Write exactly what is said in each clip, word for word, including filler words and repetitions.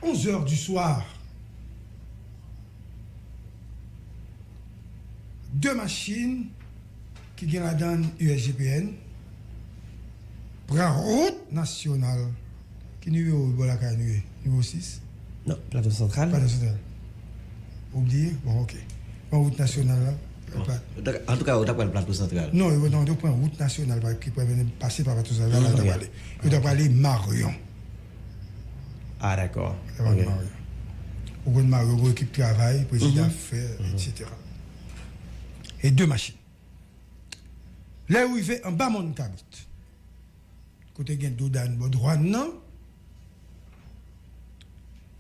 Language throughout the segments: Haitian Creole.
Onzè di swa, de machin ki gen ladan U S G P N pran wout nasyonal. Ki nimewo bò lakay nou ye? Nimewo sis? Non, Plato Santral. Plato Santral. Ou bliye? Bon, ok. Pran wout nasyonal la. Antouka, ou ta pral Plato Santral. Non, yo, non, yo pran wout nasyonal pa, ki pral pase pa Plato Santral, la yo ta prale. Yo ta prale Maryon. Ah, dakò. Yo ta prale Maryon. Ou konn Maryon, gon ekip travay, prezidan ap fè, etsetera. E de machin. Lè yo rive anba Mòn Kabrit, kote gen dodàn bò dwàn nan,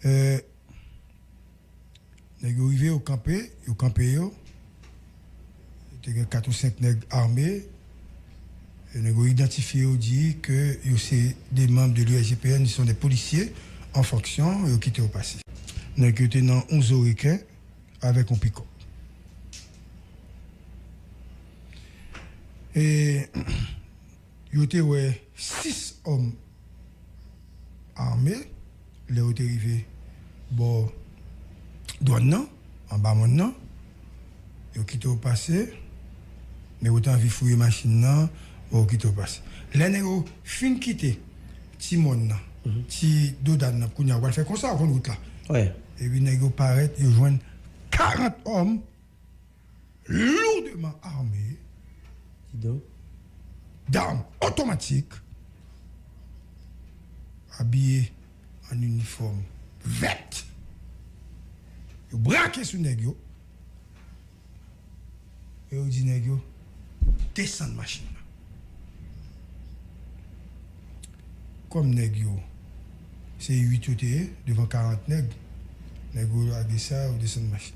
euh, nèg yo rive, yo kanpe, yo kanpe yo. Te gen kat ou senk nèg ame. E nèg yo idantifye yo, di ke yo se de manm de l'U S G P N, ils sont des policiers en fonction, yo kite yo pase. Nèg yo te nan yon zo reken avèk yon pikòp. E yo te wè sis òm ame lè yo te rive bò dwàn nan, anba mòn nan. Yo kite yo pase, men yo te anvi fouye machin nan, bon, yo kite yo pase. Lè nèg yo fin kite ti mòn nan, ti dodàn nan, kounye a, yo pral fè konsa, ou konn wout la. Epi nèg yo parèt, yo jwenn karant òm lourdement armés, d'armes automatiques, habillés en uniforme vert. Yo brake sou nèg yo. E yo di nèg yo, desann machin nan. Kòm nèg yo, se uit yo te ye, devan karant nèg, nèg yo lage sa, yo desann machin.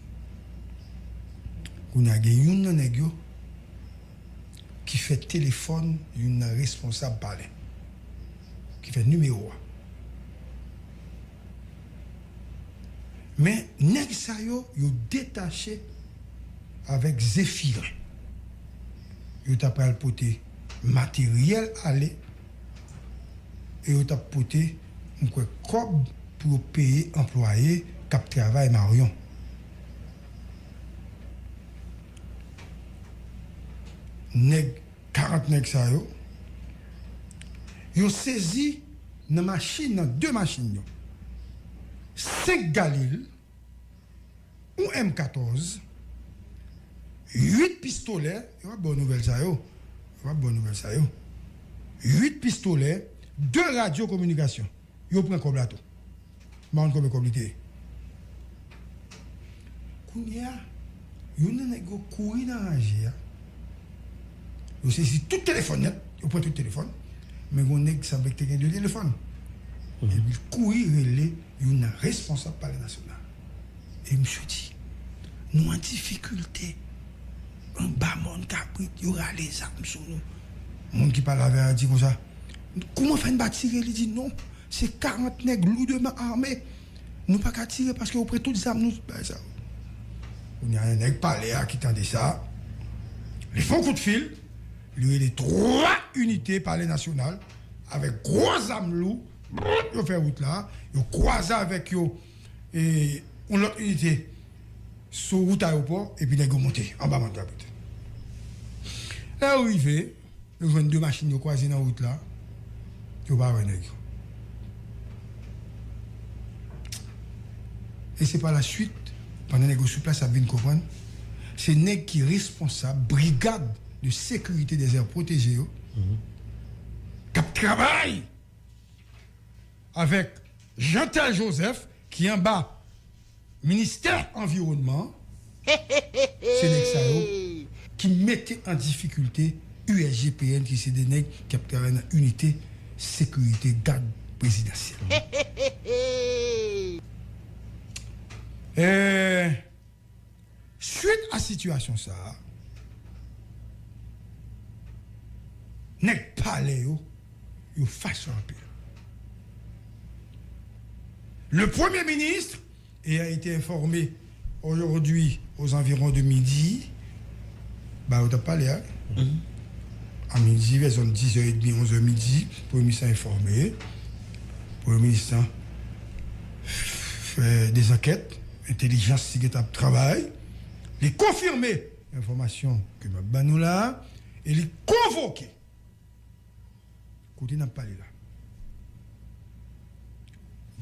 Kounye a, gen youn nan nèg yo ki fè telefòn youn nan responsab palè, ki fè nimewo a. Men, nèg sa yo, yo detache avèk Zefiren. Yo ta pral pote materyèl ale, e yo t ap pote, m kwè, kòb pou yo peye anplwaye k ap travay Maryon. Nèg, karant nèg sa yo, yo sezi nan machin, nan de machin yo, senk Galil, yon M katòz, uit pistolè, yo p ap ba w nouvèl sa yo, yo p ap ba w nouvèl sa yo, uit pistolè, de radyo kominikasyon. Yo pran kòb la tou. M pa konn konbyen kòb li te ye. Kounye a, youn nan nèg yo kouri nan ranje a. Yo sezi tout telefòn nèt, yo pran tout telefòn. Men gon nèg sanble ki te gen de telefòn. Epi l kouri rele youn nan responsab Palè Nasyonal. E misye di, nou an difikilte. Anba mòn kabrit, yo rale zam sou nou. Moun ki pale avè a di konsa, kouman fè n pa tire? Li di, non, se karant nèg lourdement armés. Nou pa ka tire paske yo pran tout zam nou, bagay sa yo. Kounye a, nèg palè a ki tande sa, li fè yon kout fil, li rele twa inite Palè Nasyonal avèk gwo zam lou, yo fè wout la, yo kwaze avèk yo, e, yon lòt inite sou wout ayewopò, epi nèg yo monte anba mòn kabrit. Lè yo rive, yo jwenn de machin yo kwaze nan wout la, yo pa wè nèg yo. E se pa la swit, pandan nèg yo sou plas, y ap vin konprann, se nèg ki responsab Brigade de Sécurité des Aires Protégées yo, k ap travay avèk Jeantel Joseph, ki anba Ministè Anviwònman, se nèg sa yo ki mete an difikilte U S G P N, ki se de nèg k ap travay nan inite sekirite gad prezidansyèl. Eh, Swit a sitiyasyon sa a, nèg palè yo, yo fache anpil. Le Premier ministre ayant été informé aujourd'hui aux environs de midi, ba yo t ap pale a, a midi, vè zòn dizè edmi, onzè midi, Premye Minis lan enfòme. Premye Minis lan, eh, de zankèt entèlijans ki gentan ap travay. Li konfime enfòmasyon ke m ap ban nou la a e li konvoke, kote n ap pale la,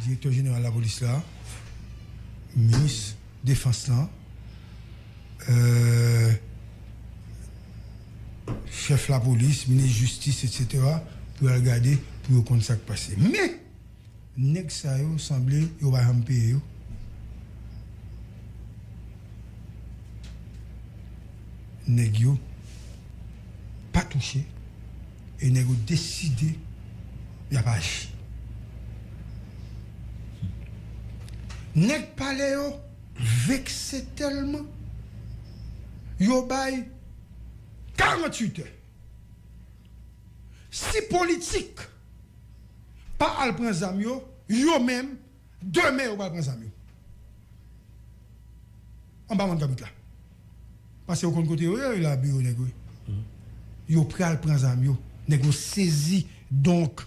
direktè jeneral lapolis la, minis defans lan, euh, chèf lapolis, minis jistis, etsetera, pou y al gade, pou yo konn sa k pase. Men, nèg sa yo sanble yo pa janm peye yo. Nèg yo pa touche e nèg yo deside y ap aji. Nèg palè yo vekse tèlman, yo bay karannwit è. Si politik pa al pran zam yo, yo menm, demen yo pral pran zam yo. Anba mòn kabrit la. Paske yo konn kote yo ye, la biwo nèg yo. Yo pral pran zam yo. Nèg yo sezi. Donk,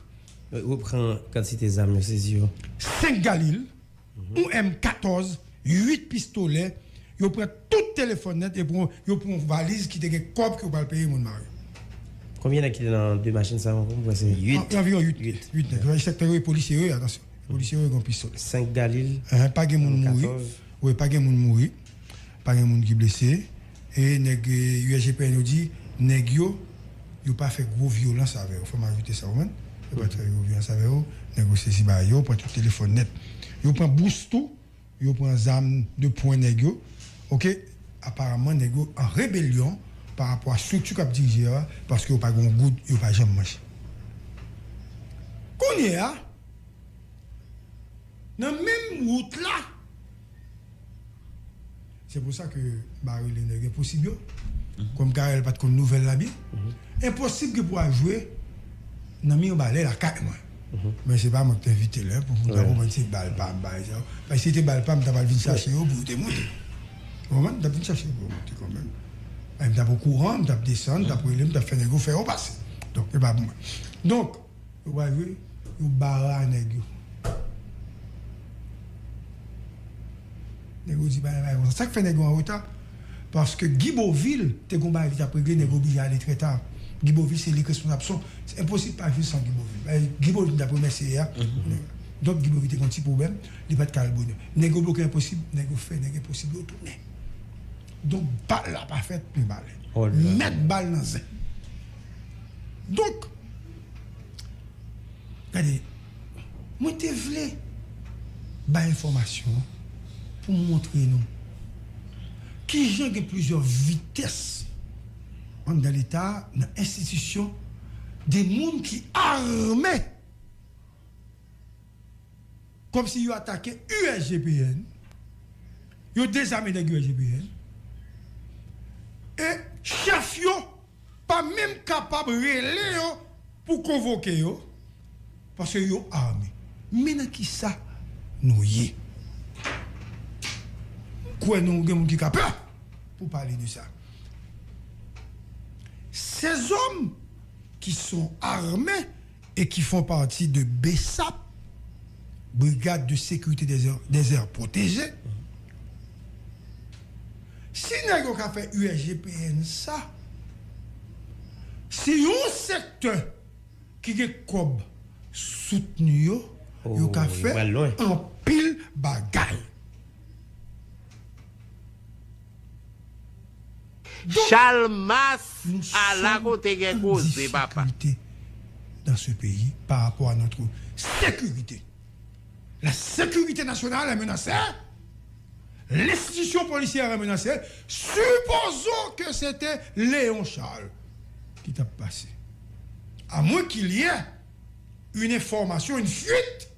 yo pran kantite zam yo sezi yo. Senk Galil, yon M katòz, uit pistolè, yo pran tout telefòn nèt, yo pran, yo pran yon valiz ki te gen kòb ke yo pral peye moun mari. Konbyen nèg ki te nan de machin sa yo ankò? M kwè se uit. An-, anviwon uit. Uit. Uit nèg. Sektè yo, polisye yo, atansyon. Polisye yo gen pistolè. Senk Galil. Ehe, pa gen moun mouri. Wi, pa gen moun mouri. Pa gen moun ki blese. E nèg, eh, U S G P N yo di, nèg yo, yo pa fè gwo vyolans avè yo. Fò m ajoute sa, ou konprann? Yo pa fè gwo vyolans avè yo. Nèg yo sezi bagay yo, pran tout telefòn nèt. Yo pran bous tou, yo pran zam de pwen nèg yo. Oke? Aparamman, nèg yo an rebelyon pa rapò a estrikti k ap dirije yo a, paske yo pa gen yon goud, yo pa janm manje. Kounye a, nan menm wout la, se pou sa ke m pa rele nèg Enposib yo, kòm Carel pa t konn nouvèl la byen. Enposib gen pou al jwe nan mi yon balè lakay mwen. Men se pa mwen ki te envite l, pou moun ta konprann se bal pa m, bagay sa yo. Paske si se te bal pa m, m ta pral vin chache yo pou yo te monte. Ou konprann? M t ap vin chache yo pou yo monte kanmenm. E m t ap okouran, m t ap desann, m t ap rele, m t ap fè nèg yo fè yo pase. Donk, se pa pou mwen. Donk, yo pral jwe, yo bara nèg yo. Nèg yo di bagay, bagay konsa. Sa k fè nèg yo an reta? Paske Guy Beauvil te gon bagay li t ap regle, nèg yo oblije ale trè ta. Guy Beauvil se li k responsab son. Se enposib pa jwe san Guy Beauvil. Bagay Guy Beauvil m t ap remèsye yè a. Donk Guy Beauvil te gon ti pwoblèm, li pa t ka al bonè. Nèg yo bloke Enposib, nèg yo fè nèg Enposib yo tounen. Donk bal la pa fèt, men bal. Mèt bal nan zen. Donk, gade, mwen te vle bay enfòmasyon an pou m montre nou kijan gen plizyè vitès anndan Leta, nan enstitisyon, de moun ki ame, kòmsi yo atake U S G P N, yo dezame nèg U S G P N, e chèf yo pa menm kapab rele yo pou konvoke yo, paske yo ame. Men nan kisa nou ye? M kwè nou gen moun ki ka pè pou pale de sa. Ces hommes qui sont armés et qui font partie de BSAP, Brigade de sécurité des aires, des aires protégées, si nèg yo ka fè U S G P N sa, si yon sektè ki gen kòb soutni yo, yo ka fè anpil bagay. Donk, Chalmas, ala kote gen koze, papa. Nous sommes en difficulté dans ce pays par rapport à notre sécurité. La sécurité nationale est menacée. L'institution policière est menacée. Supposons que c'était Léon Charles qui t'a passé. À moins qu'il y ait une information, une fuite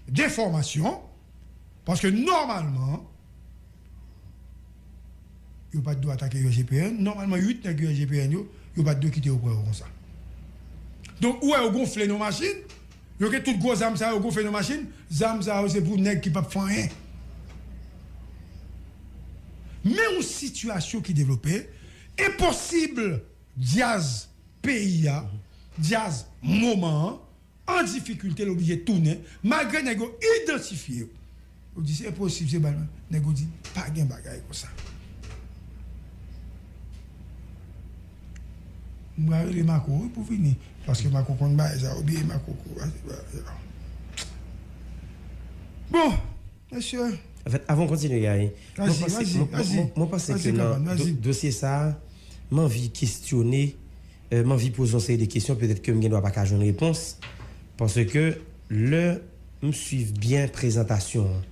d'information, parce que normalement, yo pa t dwe atake U S G P N. Nòmalman, uit nèg U S G P N yo, yo pa t dwe kite yo pran yo konsa. Donk, ou wè yo gonfle nan machin, yo gen tout gwo zam sa yo gonfle nan machin, zam sa yo se pou nèg ki p ap fè anyen. Men yon sitiyasyon ki devlope, enposib, dyaz peyi a, dyaz moman an, an difikilte, l oblije tounen, malgre nèg yo idantifye yo. Yo di se enposib, se bal. Nèg yo di pa gen bagay konsa. M pral rele Mako wi pou vini. Paske Mako konn bagay sa, oubyen Mako kou. Bon, mesye. Anfèt, avan w kontinye, Gary, mwen panse, mwen, mwen, mwen panse ke nan do-, dosye sa a, m anvi kesyone, euh, m anvi poze yon seri de kesyon, petèt ke m gen dwa pa ka jwenn repons, paske lè m swiv byen prezantasyon an,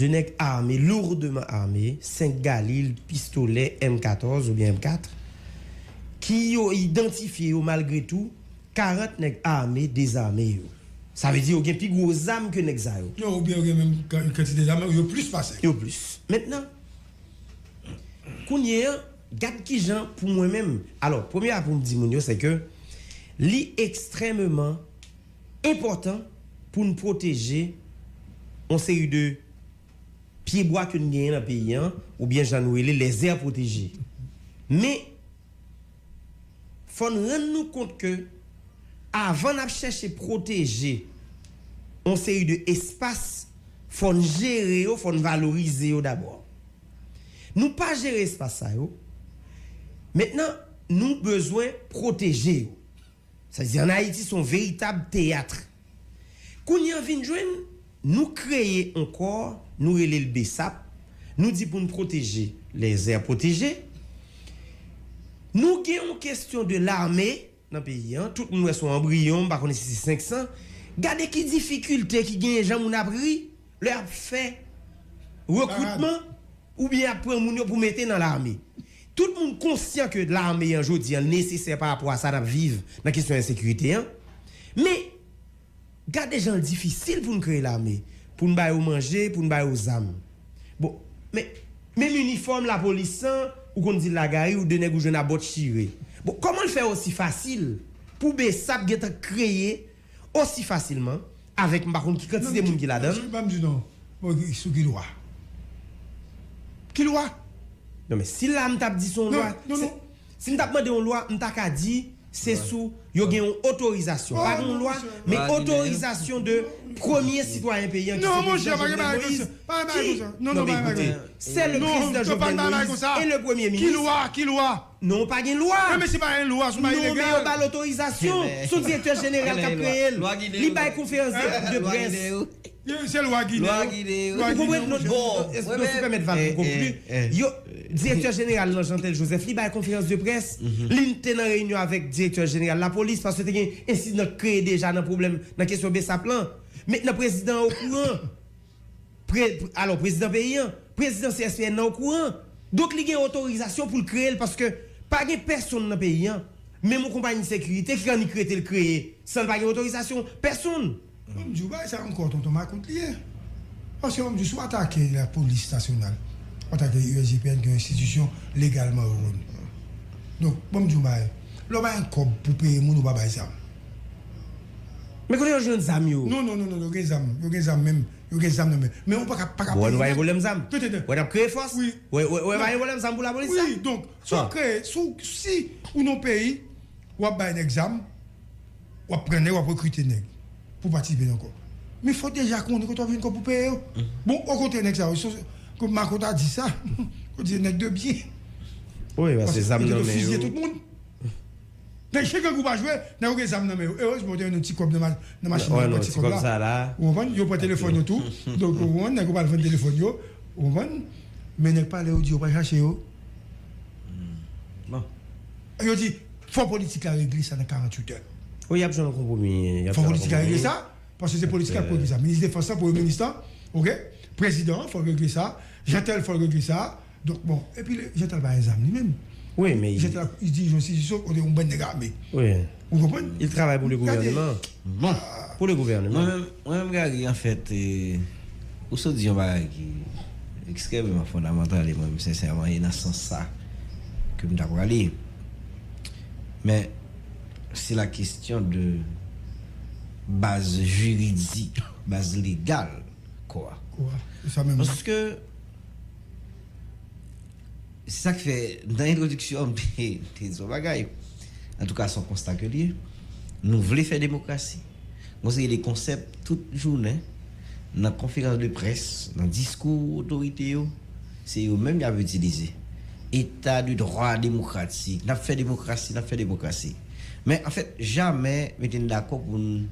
de nèg ame, lourdman ame, senk Galil, pistolè M katòz oubyen M kat, ki yo idantifye yo malgre tou, karant nèg ame, dezame yo. Sa vle di yo gen pi gwo zam ke nèg sa yo. Yo, oubyen yo gen menm ka-, kantite zam, yo plis pase. Yo plis. Mentnan, kounye a, gad kijan pou mwen menm. Alò, premye a pou m di moun yo, se ke li ekstrèmeman enpòtan pou n pwoteje yon seri de pyebwa ke n genyen nan peyi an, oubyen jan nou rele les aires protégées. Men, fò n rann nou kont ke avan n ap chèche pwoteje yon seri de espas, fò n jere yo, fò n valorize yo dabò. Nou pa jere espas sa yo, mentnan, nou bezwen pwoteje yo. Sa vle di, ann Ayiti, se yon veritab teyat. Kounye a vin jwenn, nou kreye yon kò, nou rele l BSAP, nou di pou n pwoteje les aires protégées. Nou gen yon kesyon de lame nan peyi an, tout moun wè se yon anbriyon, m pa konnen si se senk san. Gade ki difikilte ki genyen, jan moun ap ri lè y ap fè rekritman, oubyen y ap pran moun yo pou mete nan lame. Tout moun konsyan ke lame an jodi an nesesè pa rapò a sa n ap viv nan kesyon ensekirite an. Men, gade jan l difisil pou n kreye lame, pou n ba yo manje, pou n ba yo zam. Bon, men, menm inifòm lapolis lan, ou konn di l la Gary, ou de nèg ou jwenn a bòt chire. Bon, kòman l fè osi fasil pou BSAP gentan kreye osi fasilman, avèk m pa konn ki kantite moun ki ladan l. Ban m di non. Bon, sou ki lwa? Ki lwa? Non, men si la m t ap di se yon lwa, si m t ap mande yon lwa, m ta ka di se sou yo gen yon otorizasyon. Pa gen yon lwa, men otorizasyon de premye sitwayen peyi an ki se prezidan Jovenel Moïse, ki, non, men ekoute, se le prezidan Jovenel Moïse e le premye minis. Ki lwa? Ki lwa? Non, pa gen lwa. Non, men si pa gen lwa, si w pa ilegal. Non, men yo ba l otorizasyon. Se yon direktè jeneral k ap kreye l. Li bay konferans de, de près. Se lwa gide yo. Lwa gide yo. Ou konprann? Non, non, si w pèmèt Val pou konkli. Yo, direktè jeneral lan, Jeantel Joseph, li bay konferans de près. Li te nan reyinyon avèk direktè jeneral lapolis, paske te gen ensidan k kreye deja nan pwoblèm, nan kesyon BSAP lan. Mentnan, prezidan an okouran. Pre-, pre-, alò, prezidan peyi an, prezidan C S P N nan okouran. Donk, li gen otorizasyon pou l kreye l, paske pa gen pèsonn nan peyi an, menm yon konpayi sekirite, ki annik rete l kreye, san l pa gen otorizasyon pèsonn. Ban m di w bagay sa ankò, tonton Makout li ye. Paske ban m di w, si w atake lapolis nasyonal, w atake U S G P N ki yon enstitisyon legalman rekonèt. Donk, ban m di w bagay, lè w pa gen kòb pou peye moun, ou pa bay zam. Men kote yo jwenn zam yo? Non, non, non, non, yo gen zam, yo gen zam menm. Yo gen zam nan men. Men ou pa ka, pa ka peye nèg. Wè, nou pa gen pwoblèm zam. Tande, tande. Wè, n ap kreye fòs. Wi. Wè, wè, wè, pa gen pwoblèm zam pou lapolis sa. Wi, donk, si w kreye, si w, si ou nan peyi, w ap bay nèg zam, w ap pran nèg, w ap rekrite nèg pou patisipe nan kò. Men fò w deja konnen kote w ap jwenn kòb pou peye yo. Bon, okontrè, nèg sa yo, se, kòm Makout ta di sa, kote se nèg de byen. Wi, paske zam nan men yo. Paske yo te fizye tout moun. Nèg chak grangou pa jwe, nèg yo gen zam nan men yo. Erezman, yo te jwenn yon ti kòb nan ma-, nan machin nan, yo pran ti kòb la. Ou konprann? Yo pran telefòn yo tou. Donk, ou konprann, nèg yo pral vann telefòn yo. Ou konprann? Men nèg pale yo di yo pral chache yo. Bon. Yo di, fò politik la regle sa nan karanntuit è. Wi, y ap jwenn yon konpwomi, y ap jwenn yon konpwomi. Fò politik la regle sa. Paske se politik la k pou regle sa. Minis defans lan, premye minis lan, oke? Prezidan an, fò l regle sa. Jeantel, fò l regle sa. Donk, bon, epi le, Jeantel pa gen zam li menm. Wi, men Jeantel ap dirije yon enstitisyon kote yon bann nèg ame. Wi. Ou konprann? Il travay pou le gouvènman. Bon. Pou le gouvènman. Mwen menm, mwen menm, Gary, anfèt, e, ou sot di yon bagay ki ekstrèmeman fondamantal, e mwen menm, sensèman, e nan sans sa ke m ta prale. Men, se la kesyon de baz jiridik, baz legal kò a. Kò a, se sa menm. Paske, se sa k fè, nan entwodiksyon an, m te, m te di yon bagay. Antouka, se yon konsta ke l ye. Nou vle fè demokrasi. Gon seri de konsèp, tout jounen, nan konferans de près, nan diskou otorite yo, se yo menm y ap itilize. Eta de dwa demokratik, n ap fè demokrasi, n ap fè demokrasi. Men, anfèt, jamè mete n dakò pou n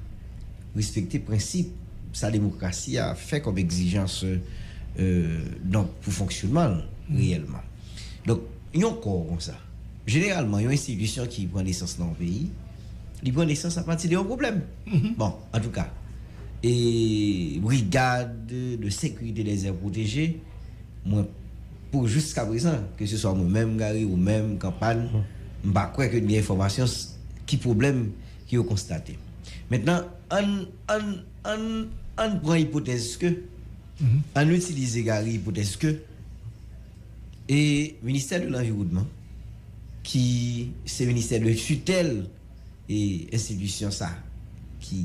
respekte prensip sa demokrasi a fè kòm egzijans, euh, donk, pou fonksyonman l reyèlman. Donk, yon kò konsa, jeneralman, yon enstitisyon ki pran nesans nan yon peyi, li pran nesans apati de yon pwoblèm. Bon, antouka, e brigad de sekirite dèzè pwoteje, mwen, pou jiska prezan, ke se swa mwen menm, Gary, ou menm, Kanpan, m pa kwè ke n gen enfòmasyon s- ki pwoblèm ke yo konstate. Mentnan, ann, ann, ann, ann pran ipotèz ke, ann itilize, Gary, ipotèz ke, e ministè de lanviwònman, ki se ministè de titèl e enstitisyon sa ki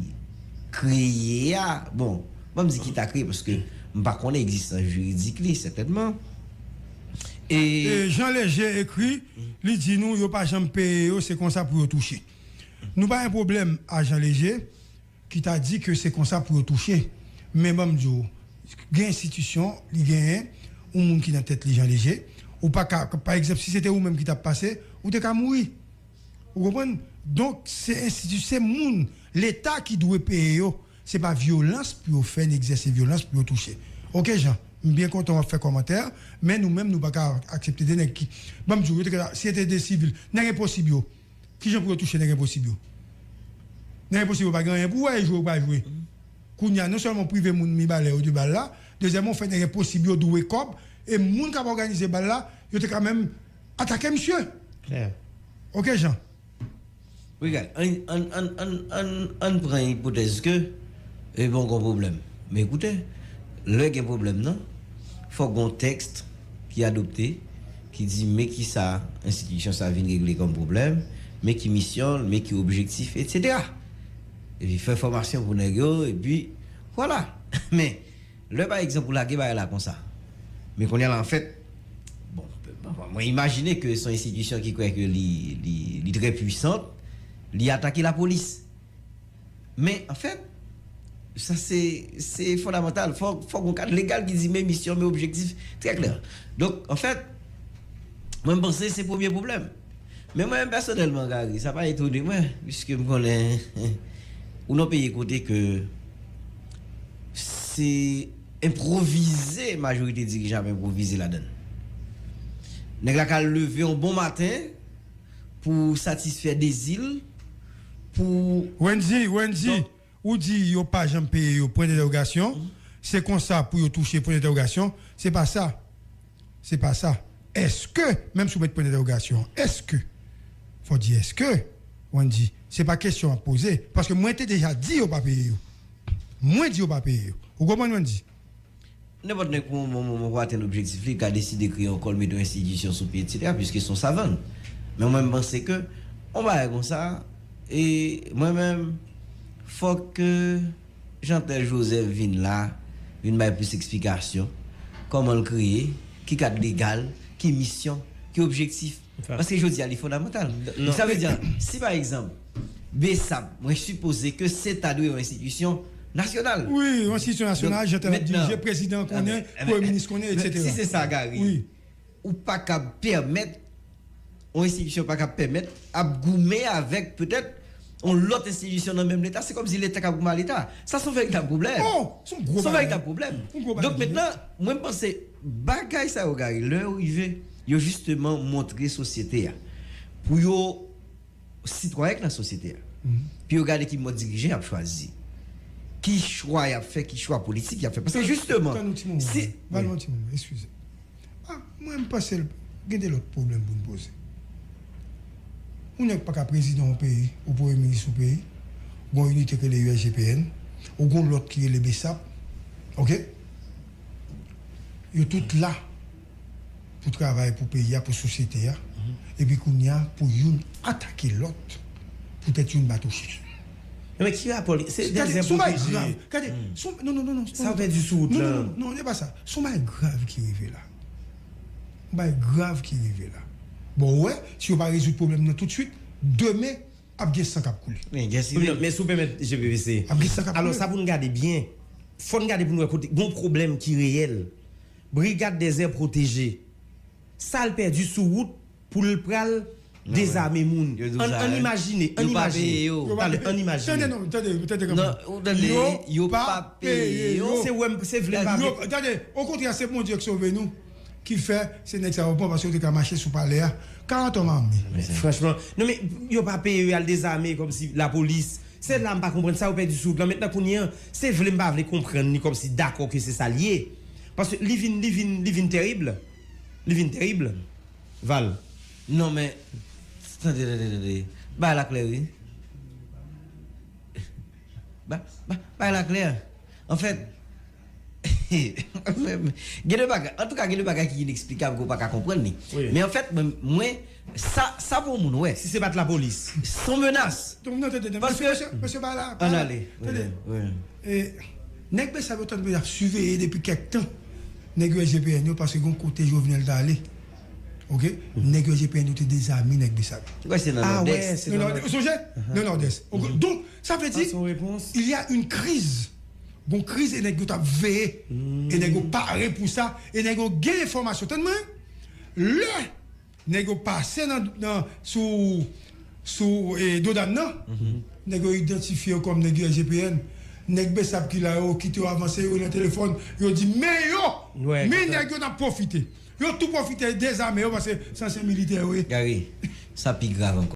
kreye a, bon, ban m di ki ta kreye, paske m pa konnen egzistans jiridik li, sètènman. E E Jean Léger ekri, li di nou yo pa janm peye yo, se konsa pou yo touche. Nou pa gen pwoblèm a Jean Léger ki ta di ke se konsa pou yo touche. Men ban m di w, gen enstitisyon, li genyen yon moun ki nan tèt li, Jean Léger. Ou pa ka, pa egzanp, si se te ou menm ki t ap pase, ou te ka mouri. Ou konprann? Donk, se enstiti, se moun, Leta ki dwe peye yo. Se pa vyolans pou yo fè, ni egzèse vyolans pou yo touche. Oke, Jean, m byen kontan w ap fè kòmantè, men nou menm, nou pa ka aksepte de nèg ki, ban m di w, yo te ka, si se te de sivil, nèg enposib yo, kijan pou yo touche nèg enposib yo? Nèg enposib yo pa gen anyen pou wè, e jwe yo pa jwe. Kounye a, non sèlman w prive moun Mibalè yo de bal la, dezyèmman, w fè nèg enposib yo dwe kòb, e moun k ap òganize bal la, yo te ka menm atake misye. Oke, Jean. Wi, gad, ann, ann, ann, ann, ann, ann pran ipotèz ke, e bon, gon pwoblèm. Men koute, lè gen pwoblèm nan, fòk gon tèks ki adopte, ki di men kisa enstitisyon sa vin regle kòm pwoblèm, men ki misyon l, men ki objektif, etsetera. Epi fè fòmasyon pou nèg yo, epi vwala. Men, lè pa egzanp ou lage bagay la konsa, men kounye a la anfèt, bon, mwen imajine ke se yon enstitisyon ki kwè ke li, li, li trè pwisant, li atake lapolis. Men anfèt, sa se, se fondamantal. Fòk, fòk gon kad legal ki di men misyon, men objektif trè klè. Donk, anfèt, mwen m panse se premye pwoblèm. Men mwen menm pèsonèlman, Gary, sa pa etone mwen, piske m konnen ou nan peyi kote ke se enpwovize, majorite dirijan ap enpwovize ladan l. Nèg la ka leve yon bon maten pou satisfè dezi l, pou Wendy, Wendy, ou di yo pa janm peye yo, pwen dentèwogasyon, se konsa pou yo touche, pwen dentèwogasyon, se pa sa. Se pa sa. Èske, menm si w met pwen dentèwogasyon, èske, fò di èske, Wendy, se pa kesyon w ap poze, paske mwen te deja di yo pa peye yo. Mwen di yo pa peye yo. Ou konprann, Wendy? Nenpòt nèg pou yon bon moman pou atenn objektif li, ka deside kreye yon kò l, mete yon enstitisyon sou pye, etsetera, piske se yon savann. Men mwen, m panse ke yon bagay konsa, e mwen menm, fòk ke Jeantel Joseph vin la, vin bay plis eksplikasyon, kòman l kreye, ki kad legal, ki misyon, ki objektif. Paske jodi a, li fondamantal. Sa vle di, si pa egzanp, BSAP, mwen sipoze ke se ta dwe yon enstitisyon nasyonal. Wi, yon enstitisyon nasyonal, Jeantel ap dirije, prezidan konnen, premye minis konnen, etsetera. Si se sa, Gary, ou pa kab pèmèt, yon enstitisyon pa kab pèmèt ap goumen avèk petèt yon lòt enstitisyon nan menm Leta, se kòmsi Leta k ap goumen a Leta. Sa se yon veritab pwoblèm. Se yon veritab pwoblèm. Donk mentnan, mwen m panse bagay sa yo, Gary, lè yo rive, yo jisteman montre sosyete a pou yo sitwayen k nan sosyete a, pou yo gade ki mòd dirijan y ap chwazi, ki chwa y ap fè, ki chwa politik y ap fè. Paske jisteman, si. Ba nou yon ti moman, eskize. Ah, mwen, m panse l gen de lòt pwoblèm pou n poze. Ou nèg pa ka prezidan yon peyi, ou premye minis yon peyi, gon inite ki rele U S G P N, ou gon lòt ki rele BSAP, oke? Yo tout la pou travay pou peyi a, pou sosyete a, epi kounye a, pou youn atake lòt, poutèt youn pa touche. Men ki rapò li? Se dèzè pwoteje. Gade, non, non, non, non. Sa w pèdi sou wout la. Non, non, non, se pa sa. Se yon bagay grav ki rive la. Yon bagay grav ki rive la. Bon, ou wè, si yo pa rezoud pwoblèm nan toutswit, demen, ap gen san k ap koule. Men si w pèmèt, G P V C. Ap gen san k ap koule. Alò, sa pou n gade byen. Fò n gade pou n wè kote gon pwoblèm ki reyèl. Brigad Dezè Pwoteje, sa l pèdi sou wout pou l pral dezame moun. Ann imajine, ann imajine. Talè, ann imajine. Tande non, tande, tande kanmenm. Yo pa peye yo. Se wè m, se vle m pa vle. Tande, okontrè, se Bondye k sove nou, ki fè se nèg sa yo pran, paske yo te ka mache sou palè a. Karant an mami. Franchman, non, men yo pa peye yo, y al dezame kòmsi lapolis. Se la m pa konprann sa yo pèdi sou wout lan. Mentnan kounye an, se vle m pa vle konprann li kòmsi dakò ke se sa l ye. Paske li vin, li vin, li vin tèrib. Li vin tèrib. Val. Non, men, tande, tande, tande. Bagay la klè, wi. Ba, ba, bagay la klè. Anfèt, gen de bagay, antouka, gen de bagay ki ineksplikab ke w pa ka konprann li. Men anfèt, mwen, mwen, sa, sa pou moun wè. Si se pa t lapolis. Se yon menas. Donk, non, tande, tande. Paske, mesye, mesye, bagay la, ann ale. Tande. Nèg Besap yo tande ap siveye depi kèk tan. Nèg yo S G P N yo, paske gon kote Jovenel t ale. Oke? Nèg yo S G P N yo te dezame nèg Besap. Ou wè se nan Nòdès. Ou sonje? Nan Nòdès. Oke? Donk, sa vle di, il y a une crise. Gon kriz e nèg yo t ap veye. E nèg yo pare pou sa. E nèg yo gen enfòmasyon. Tann mwen, lè nèg yo pase nan, nan, sou, sou, e, Dodàn nan. Nèg yo idantifye yo kòm nèg yo S G P N. Nèg Besap ki la yo, kite yo avanse, yo nan telefòn, yo di, men yo, men nèg yo n ap pwofite. Yo tou pwofite dezame yo, paske se ansyen militè yo ye. Gary, sa pi grav ankò.